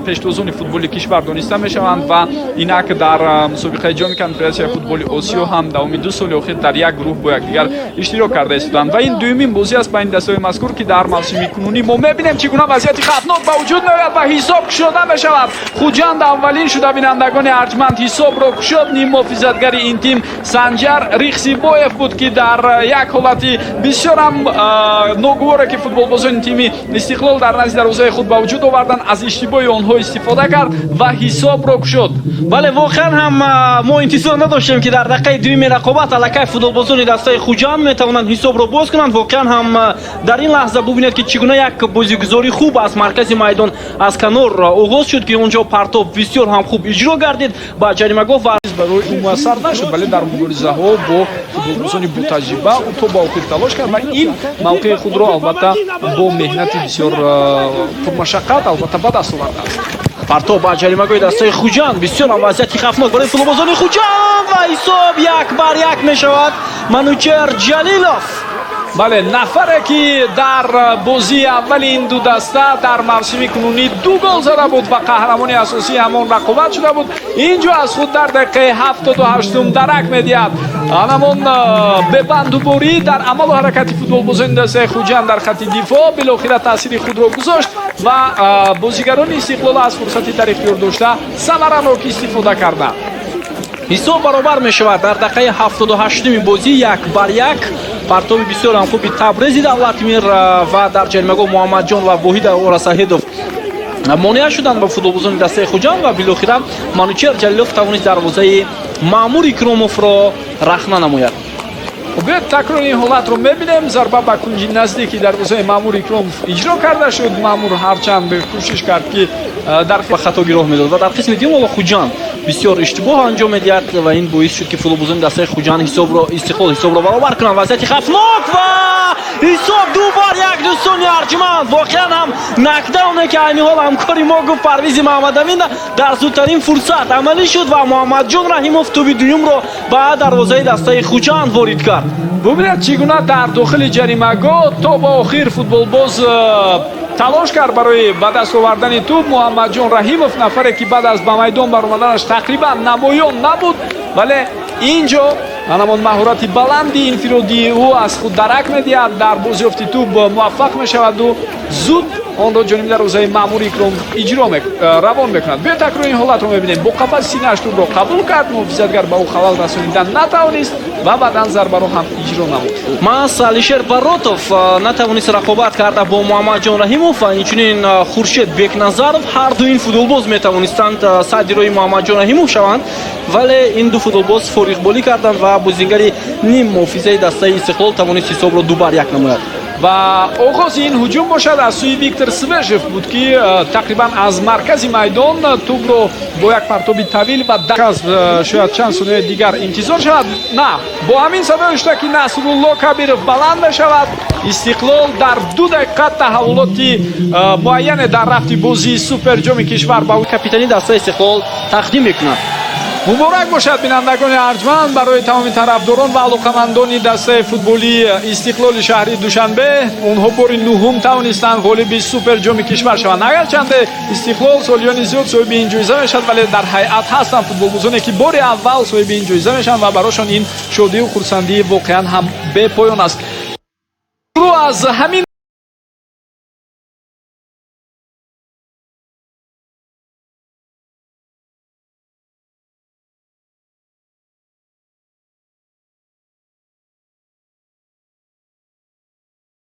Пештозони футболи кишвар дониста мешаванд ва инак дар мусобиқаи Ҷоми Конфедератсияи футболи Осиё ҳам давоми 2 соли охир дар як гурӯҳ бо якдигар иштирок карда истоданд. Ва ин дуюмин бозӣ аст байни дастаҳои мазкур, ки дар мавсими кунунӣ мо мебинем, чӣ гуна вазъияти хавфнок ба вуҷуд меояд ва ҳисоб кушода мешавад. Хуҷанд аввалин шуда, бинандагони арҷманд, ҳисобро кушод. Ниммуҳофизатгари ин тим Санҷар Рихсибоев буд, ки дар як ҳолати бисёрам ногуворе, ки футболбозони тими Истиқлол дар назди дарвозаи худ ба вуҷуд оварданд, аз иштибоҳи онҳо истифода кард ва ҳисобро кушод. Бале, воқеан ҳам мо интизор надоштем, ки дар дақиқаи дуюми рақобат аллакай футболбозони дастаи Хуҷанд метавонанд ҳисобро боз кунанд. Воқеан ҳам дар ин лаҳза бубинед, ки чӣ гуна як бозигузории хуб аз маркази майдон, аз канор оғоз шуд, ки он ҷо партоб бисёр ҳам хуб иҷро гардид ба ҷаримагоҳ ва барои ӯ муяссар нашуд, вале дар муборизаҳо бо футболбозони ботаҷриба ӯ то ба охир талош кард ва ин мавқеи худро, албатта, бо меҳнати бисёр пурмашаққат, албатта, ба даст овардааст. Партоб ба ҷаримагоҳи дастаи Хуҷанд, бисёр ҳам вазъияти хавфнок барои футболбозони Хуҷанд ва ҳисоб 1-1 мешавад. Манучер Ҷалилов. Бале, нафаре ки дар бозии аввали ин ду даста дар мавсими кунунӣ ду гол зада буд ва қаҳрамони асосии ҳамон рақобат шуда буд, ин ҷо аз худ дар дақиқаи 78-ум дарак медиҳад. Ҳамон бебандуборӣ дар амалу ҳаракати футболбозони дастаи Хуҷанд дар хатти дифоъ билохира таъсири худро гузошт ва бозигарони Истиқлол аз фурсати дар ихтиёр дошта самаранок истифода карданд. Ҳисоб баробар мешавад дар дақиқаи 78-уми бозӣ, 1-1. Партоби бисёр ҳам хуби Табрези Давлатмир ва дар ҷаримагоҳ Муҳаммадҷон ва Воҳид Орасаҳидов монеа шуданд ба футболбозони дастаи Хуҷанд ва билохира Манучер Ҷалилов тавонист дарвозаи Маъмур Икромовро рахна намояд. Биёед, такрори ин ҳолатро мебинем. Зарба ба кунҷи наздики дарвозаи Маъмур Икромов иҷро карда шуд. Маъмур ҳарчанд кӯшиш кард, ки дар ба хатогӣ роҳ медод ва дар қисми дуюм ҳоло Хуҷанд бисёр иштибоҳ анҷом медиҳад ва ин боис шуд, ки футболбозони дастаи Хуҷанд ҳисобро, Истиқлол ҳисобро баробар кунанд. Вазъияти хавфнок ва ҳисоб 2-1. Дӯстони арҷманд, воқеан ҳам нокдауне, ки айни ҳол ҳамкори мо гуфт, Парвизи Маҳаммадамин, дар зудтарин фурсат амалӣ шуд ва Муҳаммадҷон Раҳимов тӯби дуюмро ба дарвозаи дастаи Хуҷанд ворид кард. Бубинед, чӣ гуна дар дохили ҷаримагоҳ то ба охир футболбоз талош кард барои ба даст овардани тӯб. Муҳаммадҷон Раҳимов, нафаре ки баъд аз ба майдон баромаданаш тақрибан намоён набуд, вале ин ҷо ҳамон маҳорати баланди инфиродии ӯ аз худ дарак медиҳад, дар бозёфти тӯб муваффақ мешаваду зуд онро ҷониби дарвозаи Маъмур Икром иҷро равон мекунад. Биё, такрори ин ҳолатро мебинем. Бо қафаси синааш тӯбро қабул кард, муҳофизатгар ба ӯ халал расонидан натавонист ва баъдан зарбаро ҳам иҷро намуд. Маҳз Алишер Баротов натавонист рақобат карда бо Муҳаммадҷон Раҳимов ва инчунин Хуршед Бекназаров. Ҳар ду ин футболбоз метавонистанд садди роҳи Муҳаммадҷон Раҳимов шаванд, вале ин ду футболбоз фориғболӣ карданд ва бозингари ним муҳофизаи дастаи Истиқлол тавонист ҳисобро 2-1 намояд. Ва оғози ин ҳуҷум бошад аз сӯи Виктор Свежев буд, ки тақрибан аз маркази майдон тӯбро бо як партоби тавил ва аз шояд чанд сонияи дигар интизор шавад. На бо ҳамин садои ки Насрулло Кабиров баланд мешавад. Истиқлол дар 2 дақиқа таҳаввулоти муайяне дар рафти бозии Суперҷоми кишвар ба капитани дастаи Истиқлол тақдим мекунад. Муборак бошад, бинандагони арҷманд, барои тамоми тарафдорон ва алоқамандони дастаи футболии Истиқлоли шаҳри Душанбе. Онҳо бори нуҳум тавонистанд ғолиби Суперҷоми кишвар шаванд. Агарчанде Истиқлол солиёни зиёд соҳиби ин ҷоиза мешавад, вале дар ҳайат ҳастанд футболбозоне, ки бори аввал соҳиби ин ҷоиза мешаванд ва барошон ин шодию хурсандӣ воқеан ҳам бепоён аст. Аз ҳамин